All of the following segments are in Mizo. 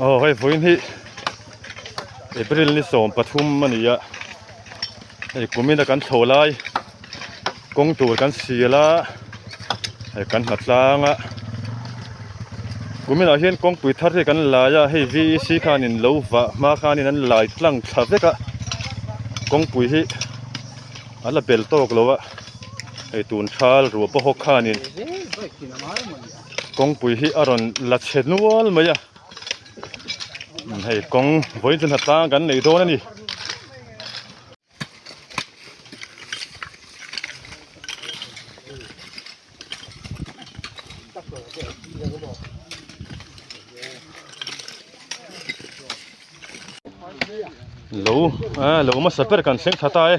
Aw hei vawiin hi April ni 13 a ni a hei kumina kan thlo lai kawng tur kan sial a hei kan hna tlang a kuminah hian kawngpui thar hi kan lai a hei V E C khanin lo vah hma khanin an lai tlang thla vek a kawngpui hi a la bel tawk lo a hei tun thal ruah pawh hawk khanin. Kawngpui hi a rawn la chhe nual mai a hei kawng vawiin chu hnatlang kan nei dawn a ni. Lo a lo hmasa ber kan thleng thla ta e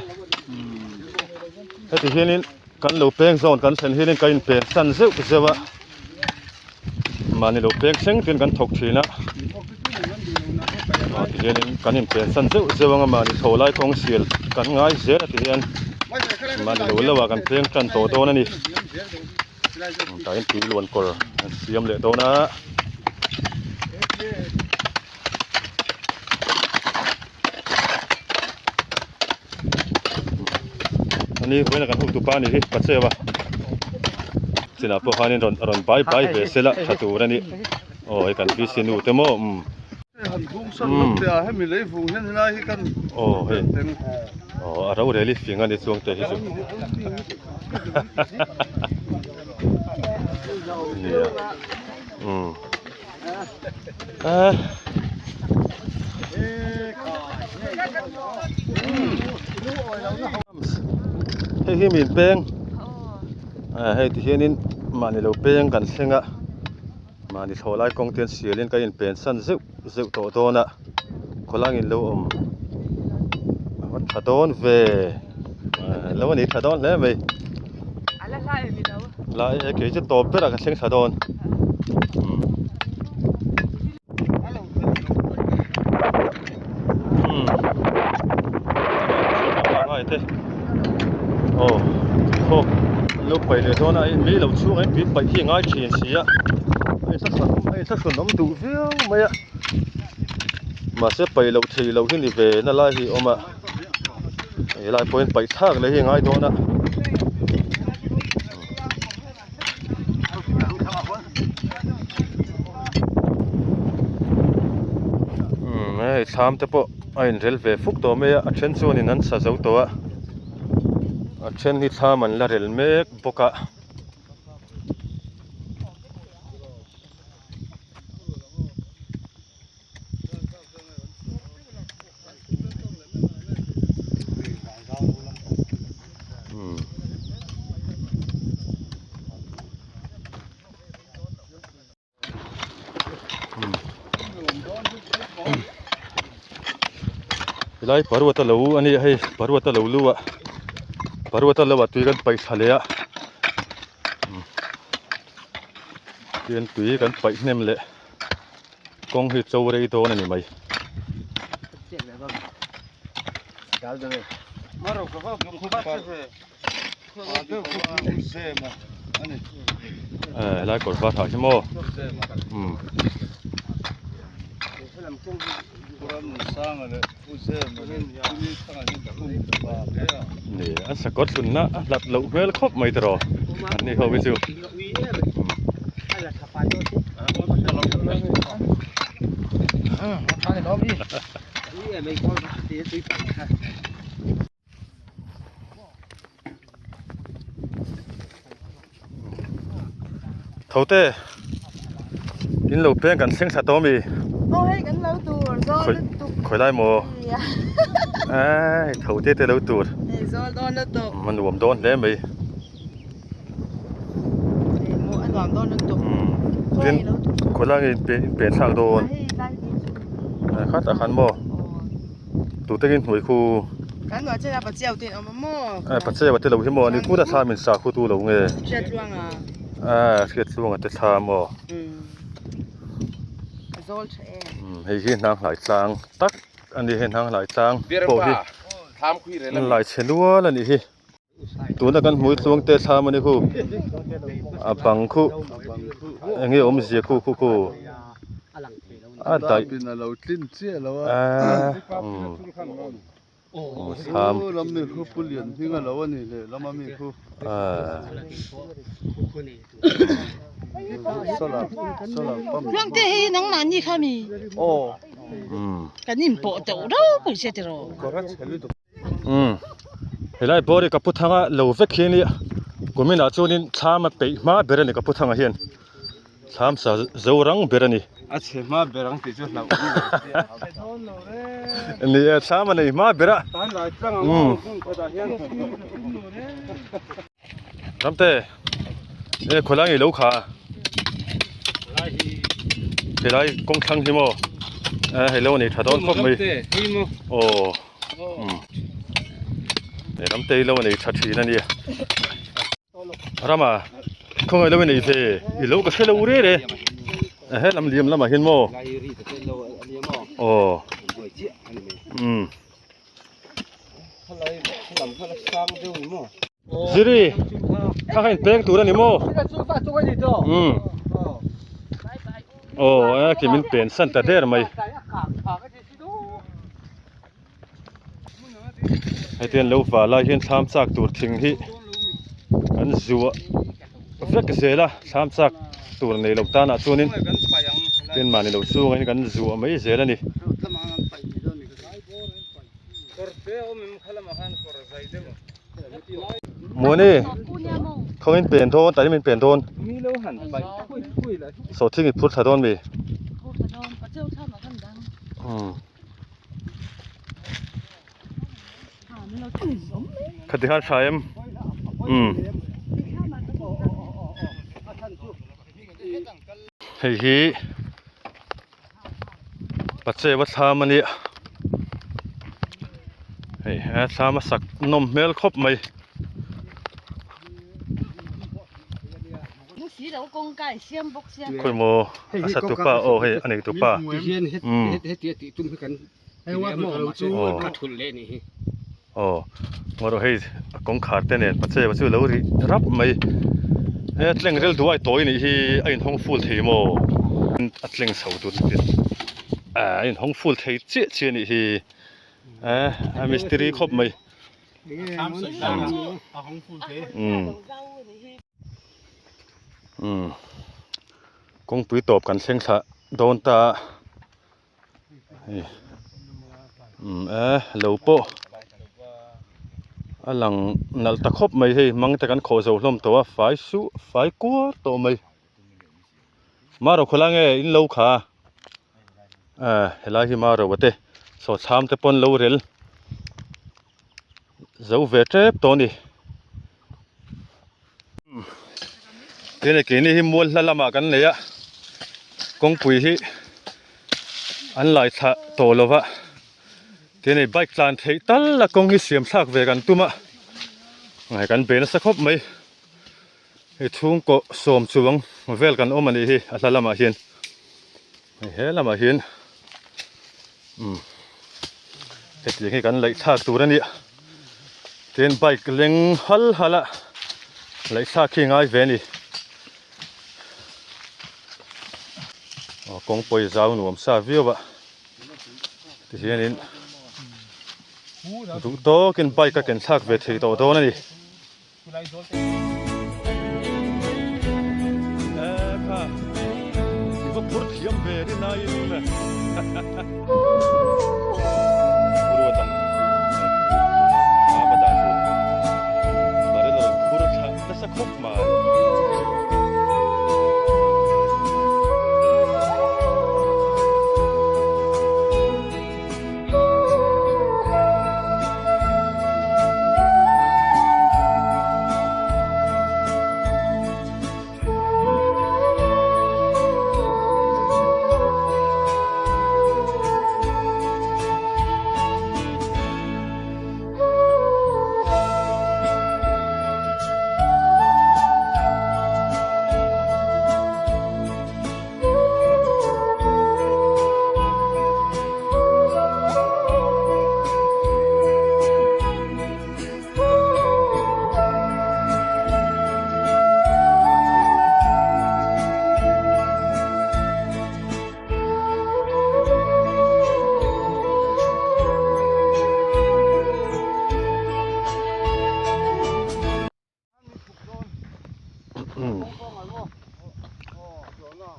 heti hianin. Kan lo peng zawn kan thlen hianin ka inpen san zeuh zeuh a, mahni lo peng thleng ten kan thawk thin a, ah ti hianin kan inpen san zeuh zeuh anga mahni tho lai kawng sial kan ngai zel a ti hian mahni lo lo ah kan peng tan tawh dawn a ni, tah hian tui luan kawr an siam leh dawn a. Ani vawiin a kan hotu pa anih hi ka cheu a chinah pawh khanin rawn rawn bai bai ve se la tha tur a ni aw hei kan VC nu te maw umm umm aw hei aw a rorel i fing a ni chuang te hi chu nia umm. Hei hi min peng hei ti hianin mahni lo peng kan thleng a mahni thlawh lai kawng te an sialin kan inpen san zeuh zeuh tawh dawn a khawlangin lo awm a va tha dawn ve lo a ni tha dawn hle mai. Lai e kei chu tawp berah ka thleng thla dawn. Aw tui lo paih leh dawn a mi lo chhung in tui paih hi a ngai thin si a a inthlahrun awm duh viau mai a mahse paih loh theih loh hi ni ve na lai hi a awm a. Helai pawhin paih thlak leh hi a ngai dawn a. Umm hei thlam te pawh a inrel ve fuk tawh mai a a then chuanin an sa zo tawh a a then hi thlam an la rel mek bawk a. Helai paruata lo a ni a hei paruata lo lu ah paruata lo ah tui kan paih thla leh a tin tui kan paih hnem leh. Kawng hi cho rei dawn a ni mai. Helai kawr var ha hi maw umm. Ni an sakawr hlunna a hlat loh hmel khawp mai tiraw an ni ho hi chu. Tho te in lo peng kan thleng thla tawh ami? Aw hei kan lo tur zawl lutuk. Khawi lai maw? Ai tho te te lo tur. Hei zawl dawn lutuk. A nuam dawn hle mai. Tin khawi lai nge in pen thlak dawn? Khatah khan maw? Tute in hnuai khu. Kan hnuai chenah Pachiau te an awm a maw? Eh Pachiau te lo hi maw ani kut a thla min sa khu tu lo nge? Hriattluanga. Eh Hriattluanga te thla maw? A zawl tha em. Hei hi hnang hlai tlang tak a ni hei hnang hlai tlang pawh hi an lai chhe nual a nih hi. Tuna kan hmui tluang te thlam a ni khu a bang khu eng nge awmzia khu khu khu a daih a umm thlam ah. Umm helai bawr hi ka pu thanga lo vek hi ania kumin ah chuanin thlam a peih hma ber ani ka pu thanga hian thlam sa zo rang ber ani a chhe hma ber ang tih chu hlauh ni e thlam a nei hma ber a umm ramte e khawlai nge lo kha helai kawng thlang hi maw a hei lo a nei tha dawn khawp mai aw. He ram te hi lo a nei tha thin a nia rama khawngaih lo i nei ve i lo ka hre lo rere a he lam liam lamah hian maw aw umm ziri kha kha in peng tur a ni maw umm aw a kim in pen san ta der mai. Hetiang lo vah lai hian thlam chak tur thing hi an zuah vek zel a thlam chak tur nei lo tanah chuanin tin mahni lo chhungah hian kan zuah mai zel a ni. Muani khawngin pen dawn tah hian min pen dawn sawhthing i phur thla dawn mi. Khati khan hra em umm hei hi Pachewa thlam a nia hei he thlam a sak nawm hmel khawp mai. Khawimaw a sa tupa aw hei a nei tupa umm aw ngaw rawh hei a kawngkhar te nen pachewa chu lo ri rap mai he tleng rel duai tawi nih hi a inhawng full thei maw a tleng chho tur chutin a inhawng full thei chiah chiah nih hi a mistiri khawp mai umm. Umm kawngpui tawp kan thleng thlah dawn ta a hei umm e lo pawh a lang nalh ta khawp mai hei mang te kan khawh zo hlawm tawh a fai suh fai kuar tawh mai maro khawlai nge in lo kha a helai hi maro a te saw thlam te pawn lo rel zo ve tep tawh a ni. Tin keini hi mual hla lamah kan nei a kawngpui hi an lai thlah tawh lo va tin hei bike tlan theih tal a kawng hi siam thlak ve kan tum a ngai kan be nasa khawp mai hei chhungkaw sawm chuang vel kan awm a nih hi a hla lamah hian hei he lamah hian umm hetiang hi kan laih thlak tur a nia. Tin bike leng hal hal a laih thlak hi ngai ve a ni. Aw kawngpui zau nuam sa viau a tihianin duh tawkin bike a ken thlak ve thei tawh dawn a ni.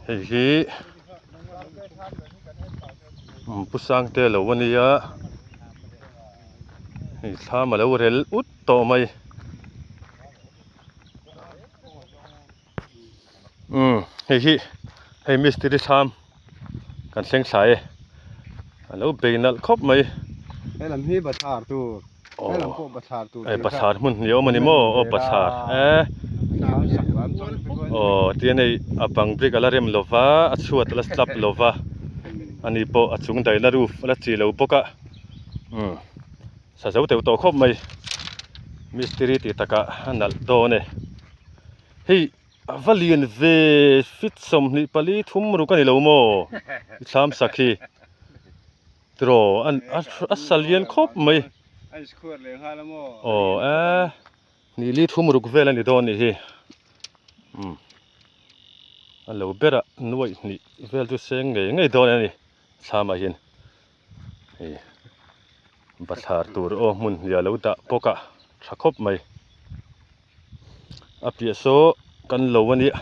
Hei hi Pu Sangte lo a nia hei thlam a lo rel ut tawh mai. Umm hei hi hei mistiri thlam kan thleng thla e a lo bei nalh khawp mai. He lam hi bathlar tur he lam pawh bathlar tur eh bathlar hmun hnih a awm a ni maw aw bathlar eh aw tihian hei a bang brick a la rem lo va a chhuat a la slap lo va ani pawh a chung daihna roof a la chi lo bawk a umm sa zo teuh tawh khawp mai mistiri tih takah a nalh dawn e. Hei a va lian ve feet 24 thum ruk a ni lo maw i thlam sak hi tiraw a a sa lian khawp mai aw e hnih li thum ruk vel a ni dawn a nih hi umm a lo berah nuaih hnih vel chu seng ngei ngei dawn a ni thlamah hian hei bathlar tur aw hmun hnih a lo dah bawk a tha khawp mai. A piah saw kan lo a nia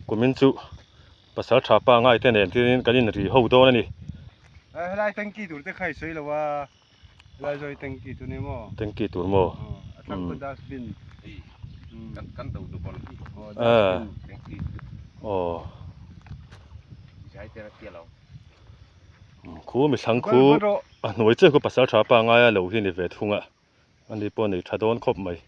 kumin chu pasal tha pa ngai te nen tin kan in ri ho dawn a ni. Helai tanki tur te kha i sawi lo a, helai zawi tanki tur ni maw? Tanki tur maw? A thlang khaw dustbin. Kan do duh bawlh hi. Aw tanki. Aw. Zai te a tia lo. Khu mi thlang khu a hnuai chiah khu pasal tha pa ngai a lo hi ni ve thung a. Ani pawh nei tha dawn khawp mai.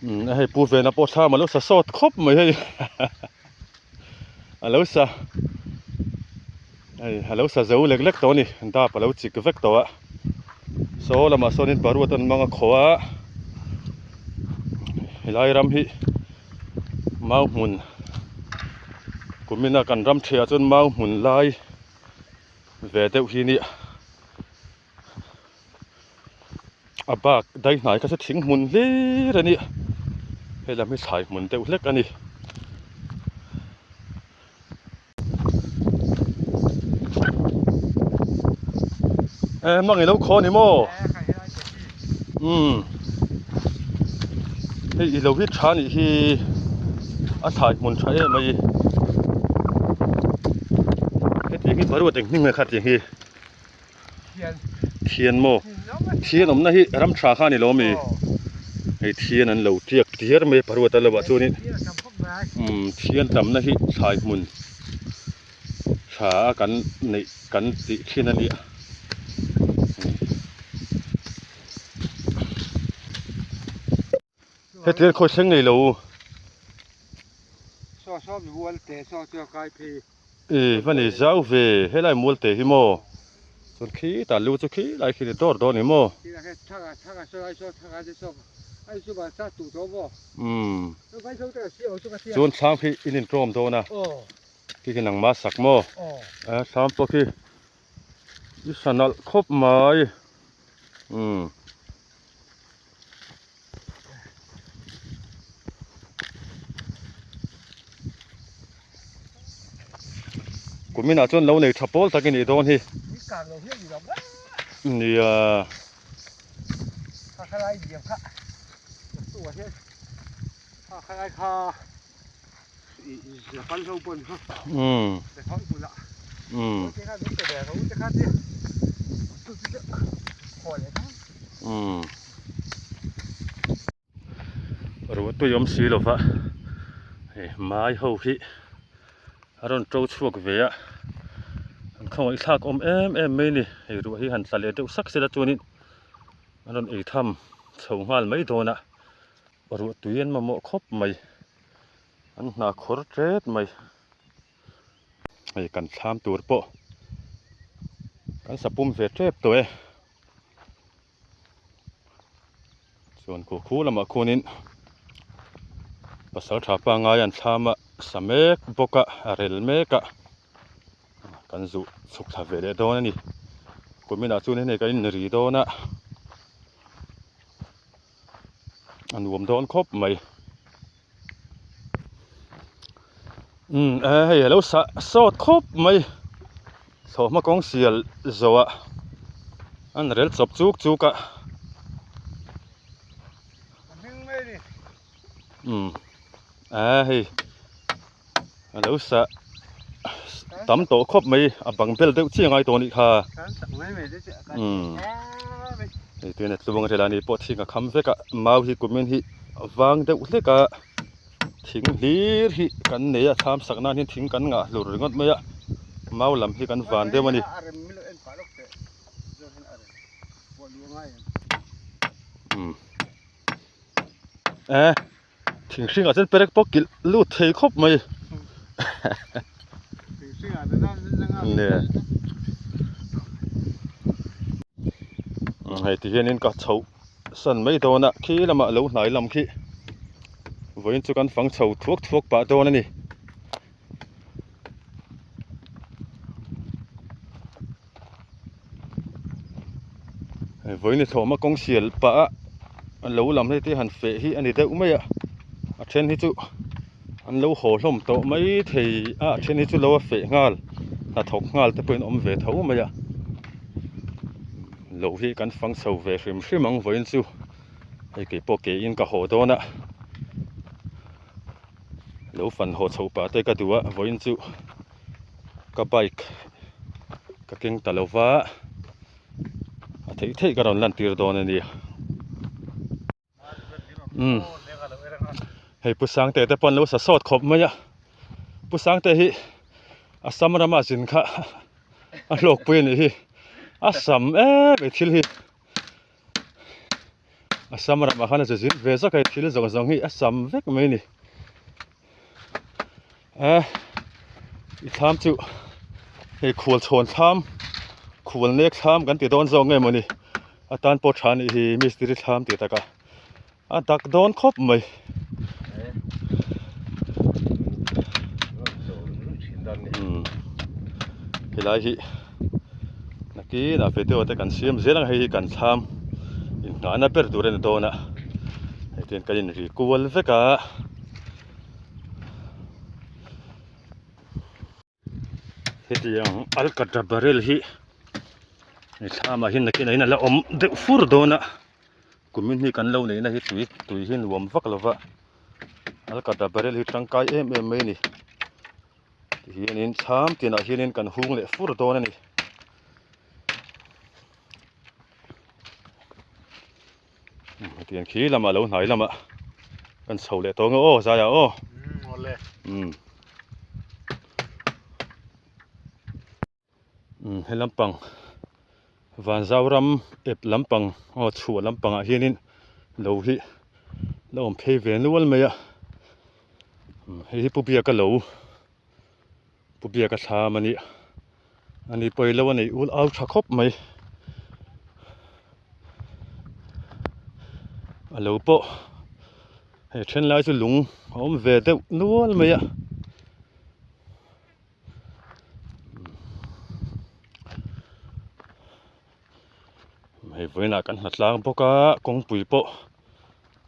Umm hei pu vena pawh thlam a lo sa sawt khawp mai hei a lo sa hei a lo sa zo lek lek tawh a ni dap a lo chik vek tawh a saw lamah sawnin paruat an hmang a khaw a helai ram hi mau hmun kumina kan ram ṭhiah chuan mau hmun lai ve deuh hi nia a bak dai hnai kha chu thing hmun hlir a nia hei lam hi thlai hmun deuh hlek a ni. E mang ilo khaw ni maw umm hei ilo hi tha nih hi a thlai hmun tha em mai hetiang hi boruak eng hming nge kha tiang hi thian maw thian awmna hi ram tha kha a ni lo ami hei thian an lo tiak diar mai a boruak a lovah chuanin umm thian tamna hi thlai hmun tha a kan neih kan tih thin a nia. Hetiang khawi thleng nei lo. E va nei zau ve helai mual te hi maw chuan khitah lu chu khilai khi ni dawr dawn ni maw. Umm chuan thlam khi in intawm dawn a khi khi nangmah sak maw a thlam pawh khi i sa nalh khawp mai umm. Kuminah chuan lo nei tha pawl tak i nih dawn hi. Nia. Umm. Umm. Umm. Ruah tui awm si lova hei mai ho hi a rawn to chhuak ve a an khawngaih thlak awm em em mai a ni hei ruah hi han tla leh deuh sak sela chuanin a rawn ei tham chho nghal mai dawn a ruah tui an mamawh khawp mai an hna khawr tet mai hei kan thlam tur pawh kan sa pum ve tep tawh e. Chuan khu khu lamah khuanin pasal tha pangngai an thlam a sa mek bawk a a rel mek a kan zuh chhuk thla ve leh dawn a ni kuminah chuan hei kan inri dawn a a nuam dawn khawp mai umm hei a lo sah sawt khawp mai thlawhhma kawng sial zawhah an rel chawp chuk chuk a. Umm a hei a lo sa tam tawh khawp mai a bang bel deuh chiah ngai tawh a nih kha umm hei tuiin a tluang rel a ni pawh thing a kham vek a mau hi kumin hi a vang deuh hlek a thing hlir hi kan nei a thlam sak nan hian thing kan ngah hlur ringawt mai a mau lam hi kan van deuh a ni. Umm eh thing hringah chuan perek pawh kilh lut thei khawp mai nge hei ti hianin ka chhoh san mai dawn a khi lamah lo hnai lam khi vawiin chu kan fang chho thuak thuak pah dawn a ni. Vawiin thlawhma kawng sial pah a a lo lam hei te han feh hi a ni deuh mai a a then hi chu an lo haw hlawm tawh mai thei a a then hi chu lo a feh nghal hnathawk nghal te pawhin awm ve tho mai a lo hi kan fang chho ve hrim hrim ang vawiin chu hei keipawh ke in ka haw dawn a. Lo fan haw chhoh pah te ka duh a vawiin chu ka bike ka keng ta lo va a theih theih ka rawn lan tir dawn a nia umm hei pu sangte te pawh an lo sa sawt khawp mai a pu sangte hi Assam rama zin kha a hlawkpui a nih hi a sam em em thil hi. Assam ramah khan a che zin ve zak a thil zawng zawng hi a sam vek mai a ni a i thlam chu hei khual chhawn thlam khual nek thlam kan ti dawn zawk nge mawni atan pawh tha anih hi mistiri thlam tih takah a dak dawn khawp mai. Umm helai hi nakinah video te kan siam zel ang hei hi kan thlam inngahna ber tur a ni dawn a hei te hian kan inri kual vek a. Hetiang alkatra barrel hi he thlamah hian nakinah hian a la awm deuh fur dawn a kumin hi kan lo neihna hi tui tui hi nuam vak lo va alkatra barrel hi tangkai em em mai a ni tihianin thlam tinah hianin kan hung leh fur dawn a ni. Hetiang khi lamah lo hnai lamah kan chho leh tawng a aw zaiah aw umm umm he lampang Vanzauram ep lampang aw chhuah lampangah hianin lo hi la awm phei ve nual mai a hei hi Pu Biaka lo Pu Biaka thlam a nih a ni pawi lo a nei ul au tha khawp mai a lo pawh hei then lai chu lung a awm ve deuh nual mai a hei vawiinah kan hna tlang bawk a kawngpui pawh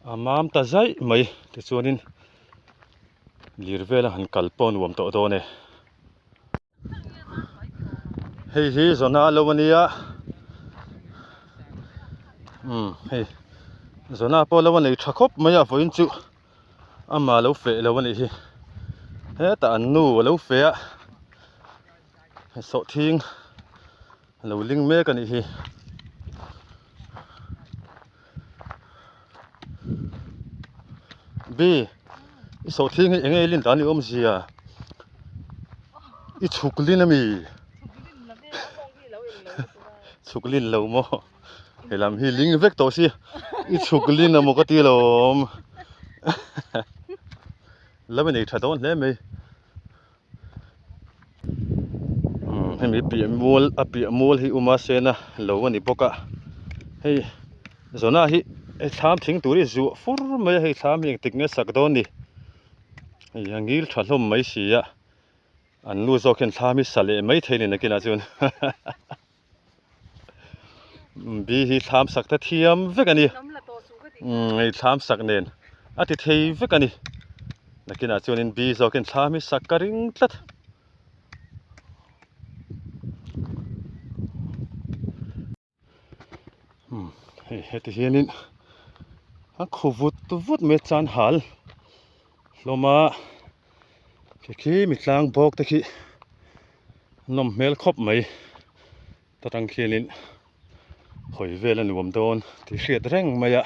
a mam ta zaih mai tichuanin Lir vela han kal pawh nuam tawh dawn e. Hei hi zawna lo a nia. Umm hei zawna pawh lo a nei tha khawp mai a vawiin chu amah lo feh lo a nih hi. Hetah an nu a lo feh a sawhthing a lo ling mek a nih hi. Bi i sawhthing hi eng nge i lin dan i awmzia i chhuk lin ami chhuk lin lo maw helam hi ling vek tawh si i chhuk lin amaw ka ti alawm lam i nei tha dawn hle mai. Umm hemi piah mual a piah mual hi uma sena lo a ni bawk a hei zawna hi hei thlam thing tur hi zuah fur mai a hei thlam hi engtik nge sak dawn ni hei a ngil tha hlawm mai si a an nu zawk hian thlam hi sa leh mai thei a ni nakinah chuan bi hi thlam sak te thiam vek a ni umm hei thlam sak nen a ti thei vek a ni nakinah chuanin bi zawkin thlam hi sak ka ring tlat. Umm hei heti hianin. A khu vut vut mai a chan hal hlawm a khi khi mi tlang bawk te khi nawm hmel khawp mai ta tang khianin hawi vel a nuam dawn tih hriat reng mai a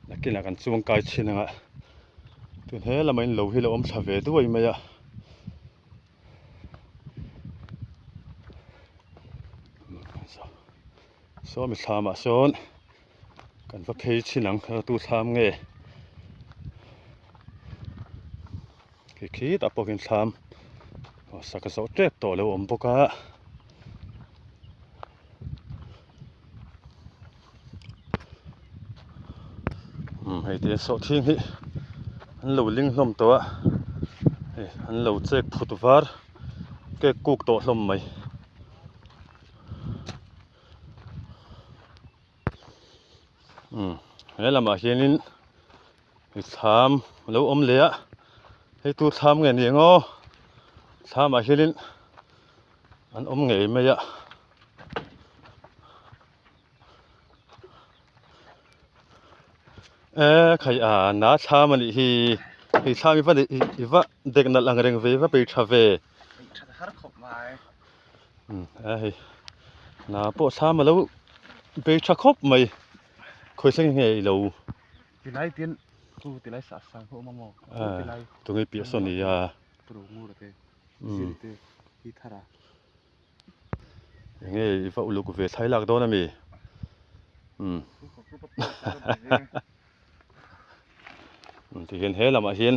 nakinah kan chuang kai chhin ang a tun he lamah in lo hi lo awm thla ve duai mai a. Saw mi thlamah sawn kan va phei chhin ang kha tu thlam nge khi khitah pawh khian thlam aw sak zawh tep tawh lo awm bawk a umm hei te sawhthing hi an lo ling hlawm tawh a hei an lo chek phut var kek kuk tawh hlawm mai. Umm he lamah hianin thlam a lo awm leh a hei tu thlam nge ni ang aw thlamah hianin an awm ngei mai a e khai a na thlam a nih hi hei thlam hi va i va dek nalh ang reng ve i va bei tha ve. Umm a hei hna pawh thlam a lo bei tha khawp mai khawi thleng nge i lo Tilai tin chu tilai sah sang ho awm a maw a tilai tunge piah saw ni a puru ngur te zir te hi thar a enge i va uluk ve thlai lak dawn ami umm tihian he lamah hian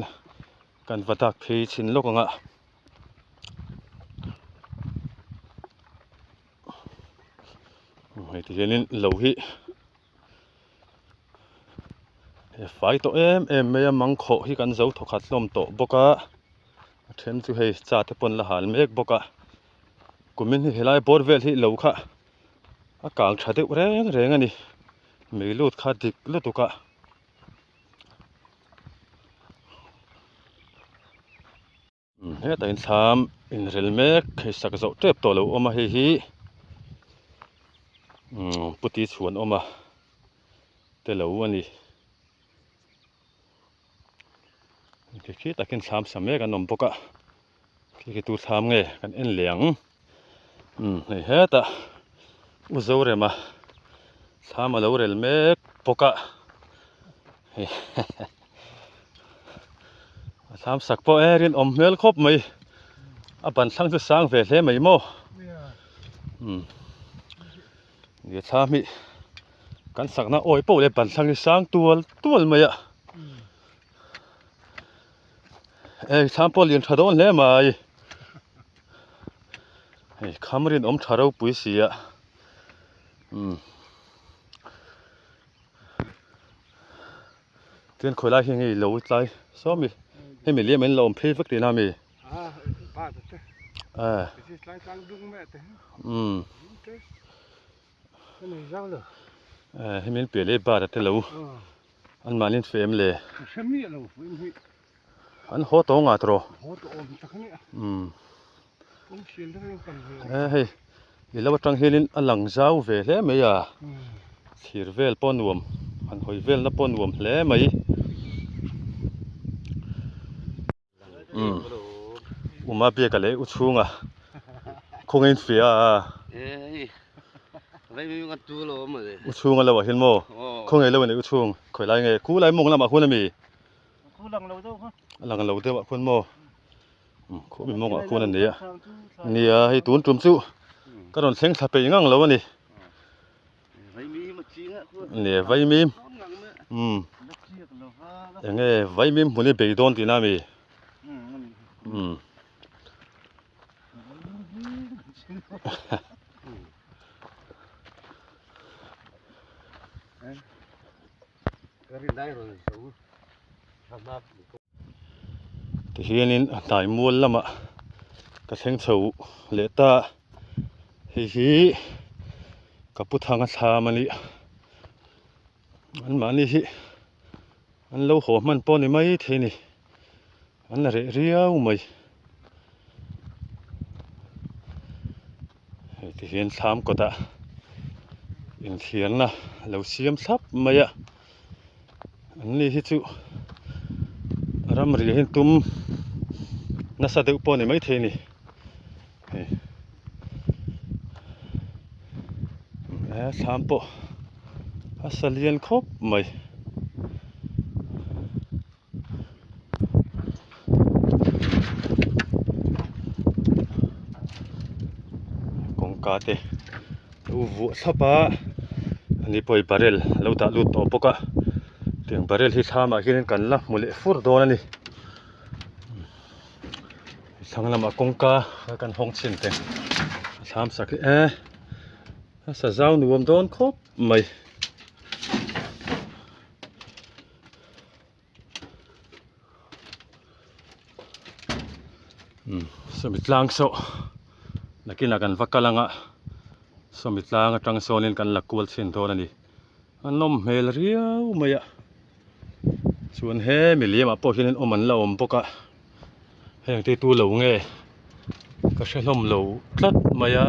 kan va dak phei chhin lawk ang a. Hei ti hianin lo hi he fai tawh em em mai a mangkhawh hi kan zo thawkhat hlawm tawh bawk a a then chu hei cha te pawn la hal mek bawk a kumin hi helai bawr vel hi lo kha a kang tha deuh reng reng a ni mei lut kha dik lutuk a. Hetah hian thlam inrel mek hei sak zawh tep tawh lo awm a hei hi umm puti chhuan awm a te lo a ni khi khi takin thlam sa mek an awm bawk a khi khi tu thlam nge kan en leh ang umm hei hetah u Zorema thlam a lo rel mek bawk a. A thlam sak pawh e rinawm hmel khawp mai a ban thlang chu sang ve hle mai maw umm nia thlam hi kan sakna awi pawh leh ban thlang hi sang tual tual mai a hei thlam pawh lian tha dawn hle mai hei kham rinawm tha ropui si a umm. Chuan khawi lai hi nge i lo tlai saw mi hemi liam in lo awm phei vek tihna mi umm hemi an piah leh bar te lo an mahni an feh em le an haw tawh ngah tawh umm hei i lo atang hianin a lang zau ve hle mai a thlir vel pawh nuam han hawi velna pawh nuam hle mai umm uma biaka leh u chhunga khawnge in fia a u chhunga lo ah hian maw khawnge lo a nih u chhung khawi lai nge khu lai mawng lamah khuan a mi a lang lo deuh ah khuan maw. Khawmi mawngah khuan a ni a nia hei tun tum chu ka rawn thleng thla peih ngang lo a ni nia vaimim umm eng nge vaimim hmun hi bei dawn tihna a mi umm. Tihianin a hnai mual lamah ka thleng chho leh ta hei hi ka pu thanga thlam a nih anmahni hi an lo haw hman pawh a ni mai thei a ni an la reh riau mai hei tihian thlam kawtah inthiarna a lo siam thlap mai a. An ni hi chu ramri hi tum nasa deuh pawh a ni maithei a ni hei he thlam pawh a sa lian khawp mai. Kawngka te lo vuah thlap a ani pawh hi barrel a lo dah lut tawh bawk a tiang barrel hi thlam ah hian kan la hmu leh fur dawn a ni thlang lamah kawngka kan hawng chhin teh a thlam sak hi e a sa zau nuam dawn khawp mai. Sawmi tlang saw nakinah kan va kal anga sawmi tlang atang sawnin kan la kual chhin dawn a ni a nawm hmel riau mai a chuan he miliam ah pawh hianin awm an la awm bawk a heng te tu lo nge ka hre hlawm lo tlat mai a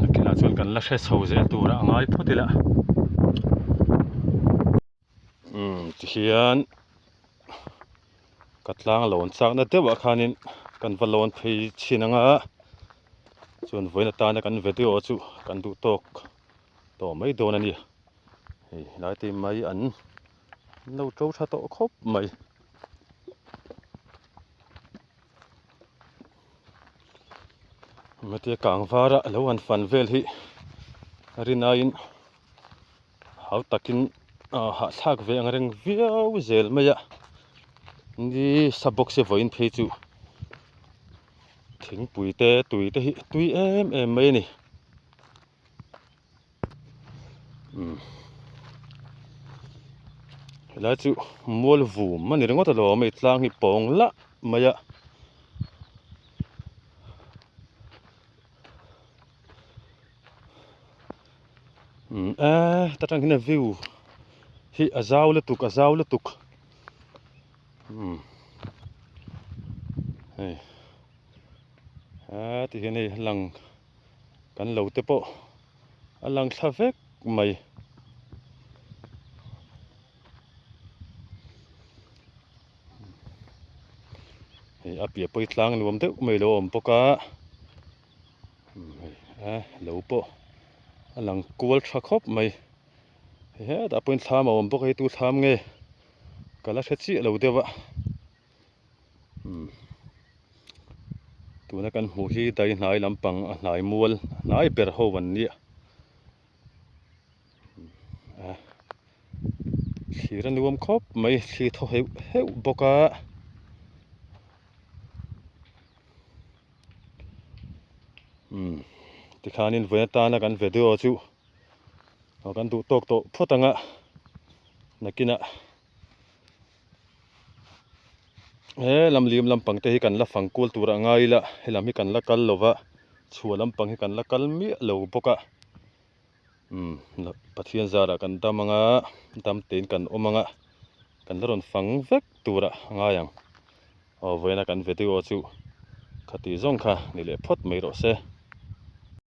nakinah chuan kan la hre chho zel tur a a ngai phawt ila umm tihian ka tlang lawn chakna deuh ah khanin kan va lawn phei chhin ang a chuan vawiin atana kan video chu kan duh tawk tawh mai dawn a ni hei helai te mai an lo to tha tawh khawp mai. Hetia kang vara lo han fan vel hi a rin aiin hau takin ah hahthlak ve ang reng viau zel mai a ni sa bawk se vawiin phei chu thingpui te tui te hi tui em em mai a ni. Helai chu mual vum a ni ringawt alawm hei tlang hi pawng lah mai a. Umm eee ta tang hian a view hi a zau lutuk a zau lutuk umm hei aa ti hian hei a lang. Kan lo te pawh a lang thla vek mai. Hei a piah pawh hi tlang nuam deuh mai lo a awm bawk a hei a lo pawh a lang kual tha khawp mai. Hei hetah pawhin thlam a awm bawk a hei tu thlam nge ka la hre chiah lo deuh a. Tuna kan hmuh hi dai hnai lampang a hnai mual a hnai ber ho an nia a thlir a nuam khawp mai thli thaw heuh heuh bawk a umm tikhanin vawiin atana kan video chu kan duh tawk tawh phawt ang a nakinah. He lamliam lampang te hi kan la fang kual tur a ngai ila helam hi kan la kal lo va chhuah lampang hi kan la kal miah lo bawk a umm Pathian zarah kan dam anga dam tein kan awm anga kan la rawn fang vek tur a ngai ang aw vawiin a kan video chu khati zawng kha ni leh phawt mai rawh se.